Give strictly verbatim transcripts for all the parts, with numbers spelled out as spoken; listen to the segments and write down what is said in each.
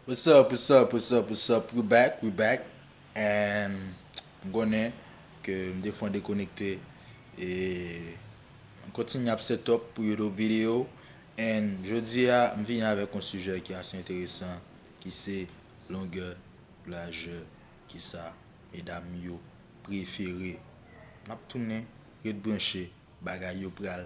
What's up, what's up, what's up, what's up? We back, we back. And m konnen ke m te fè yon dekonekte e m kontinye ap set up pou YouTube video. And jodi a, m vini avèk yon sijè ki ase enteresan, ki se longè, lajè, kisa medam yo prefere. N ap tounen, ret branche, bagay yo pral.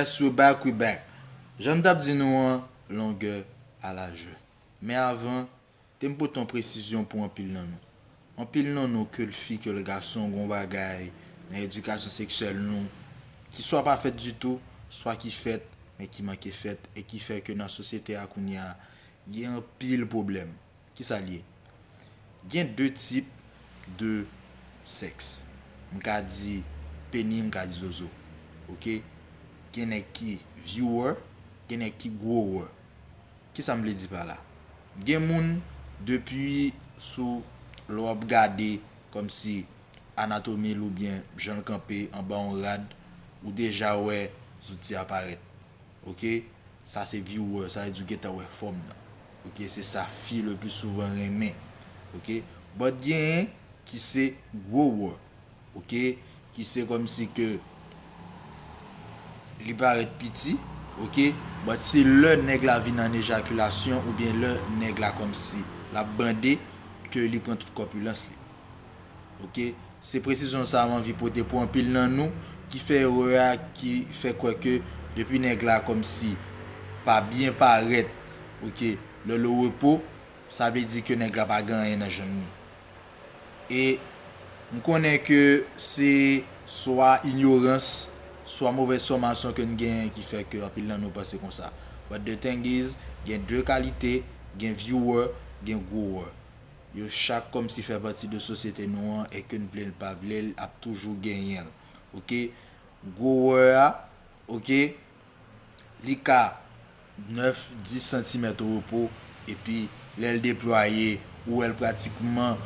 Yes, we back, we back. Jan m t ap di nou an, longè a lajè. Men avan, te m pote yon presizyon pou anpil nan nou. Anpil nan nou, ke l fi, ke l gason, gon bagay nan edikasyon seksyèl nou ki swa pa fèt ditou, swa ki fèt, men ki manke fèt, e ki fè ke nan sosyete a kounye a, gen anpil pwoblèm. Kisa l ye? Gen de tip de sèks. M ka di peni, m ka di zozo. Oke? Gen nèg ki viewer, gen nèg ki grower. Kisa m vle di pa la? Gen moun, depi sou lè w ap gade kòmsi anatomi l oubyen jan l kanpe anba yon rad, ou deja wè zouti a parèt. Oke? Sa se viewer, sa vle di w gentan wè fòm nan. Oke? Se sa fi le pli souvan renmen. Oke? But genyen ki se grower. Oke? Ki se kòmsi ke li parèt piti, oke? But se lè nèg la vin an ejakilasyon oubyen lè nèg la kòmsi l ap bande ke li pran tout kòpilans li. Oke? Se presizyon sa a m anvi pote pou anpil nan nou ki fè erè a, ki fè kwè ke depi nèg la kòmsi pa byen parèt, oke, lè l o repo, sa vle di ke nèg la pa gen anyen nan janm ni. E m konnen ke se swa inyorans, swa movèz fòmasyon ke n genyen ki fè ke anpil nan nou panse konsa. But the thing is, gen de kalite, gen viewer, gen grower. Yo chak kòmsi fè pati de sosyete nou an, e ke n vle l pa vle l, ap toujou genyen l. Oke? Grower a, oke, li ka nèf, dis santimèt o repo, epi lè l deplwaye, ou wè l pratikman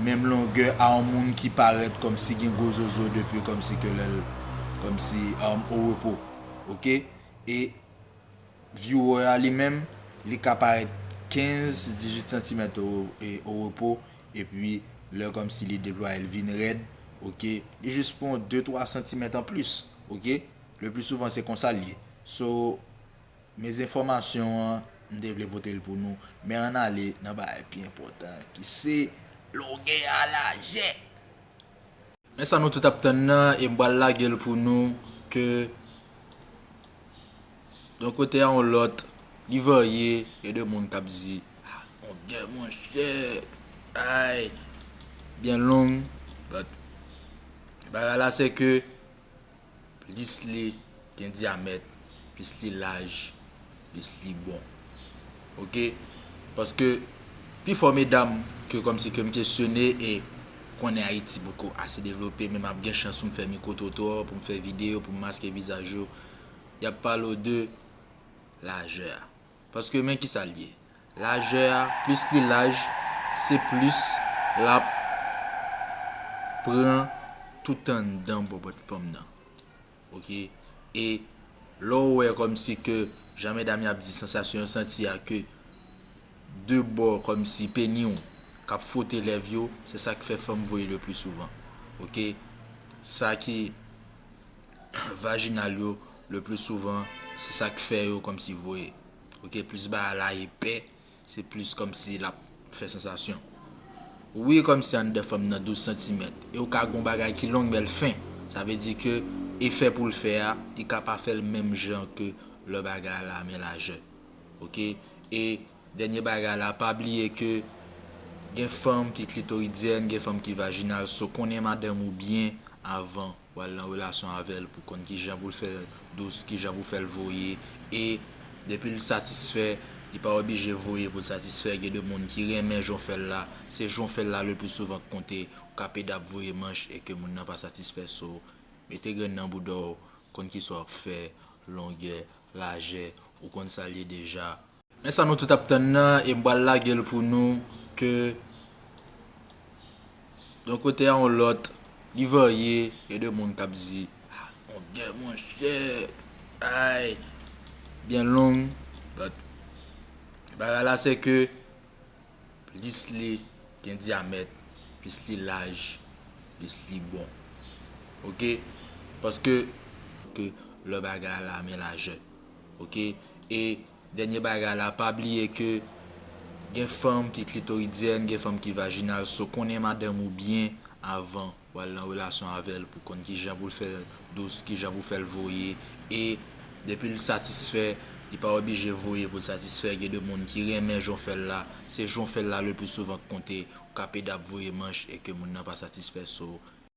menm longè a yon moun ki parèt kòmsi gen gwo zozo depi kòmsi ke lè l kòmsi, um, o repo. Oke? E viewer a li menm, li ka parèt kenz, dizuit santimèt o, e, o repo, epi lè kòmsi li deplwaye l vin rèd, oke, li jis pran de, twa santimèt anplis, oke, le pli souvan se konsa l ye. So, men enfòmasyon an, m te vle pote l pou nou, men ann ale nan bagay pi enpòtan, ki se longè a lajè. Men sa nou tout ap tann nan, e m pral lage l pou nou ke yon kote a yon lòt, li varye, gen de moun k ap di, "Ah, longè, monchè, ay, byen long," but bagay la se ke plis li gen dyamèt, plis li laj, plis li bon. Oke? Paske pifò medam ke kòmsi ke m kesyone e konnen Ayiti poko ase devlope, men m ap gen chans pou m fè mikwo twotwa, pou m fè videyo, pou m maske vizaj yo, y ap pale w de lajè a. Paske men kisa l ye. Lajè a, plis li laj, se plis l ap pran tout anndan bòbòt fanm nan. Oke? E lè w wè kòmsi ke jan medam y ap di sansasyon yo santi a ke de bò kòmsi peni w k ap fwote lèv yo, se sa k fè fanm voye le pli souvan. Oke? Sa ki vajinal yo, le pli souvan, se sa k fè yo kòmsi voye. Oke? Plis bagay la epè, se plis kòmsi l ap fè sansasyon. Wi, kòmsi anndan fanm nan douz santimèt. E ou ka gon bagay ki long, men l fen. Sa vle di ke efè pou l fè a, li ka pa fè l menm jan ke lè bagay la men lajè. Oke? E dènye bagay la, pa bliye ke gen fanm ki klitoridyèn, gen fanm ki vajinal. So, konnen madanm ou byen avan w al nan relasyon avè l pou konn kijan pou l fè l dous, kijan pou fè l voye. E depi l satisfè, li pa oblije voye pou l satisfè. Gen de moun ki renmen jan w fè l la. Se jan w fè l la le pli souvan k konte. Ou ka pede ap voye manch e ke moun nan pa satisfè. So, mete grenn nan bouda w, konn kisa w ap fè, longè, lajè, ou konn sa l ye deja. Men sa nou tout ap tann nan, e m pral lage l pou nou ke yon kote a yon lòt, li varye, gen de moun k ap di, "Ah, longè, monchè, ay, byen long." But, bagay la se ke plis li gen dyamèt, plis li laj, plis li bon. Oke? Paske ke lè bagay la men lajè. Oke? E dènye bagay la, pa bliye ke gen fanm ki klitoridyèn, gen fanm ki vajinal. So, konnen madanm ou byen avan w al nan relasyon avè l pou konn kijan pou l fè l dous, kijan pou fè l voye. E depi l satisfè, li pa oblije voye pou l satisfè. Gen de moun ki renmen jan w fè l la. Se jan w fè l la le pli souvan k konte. Ou ka pede ap voye manch e ke moun nan pa satisfè. So,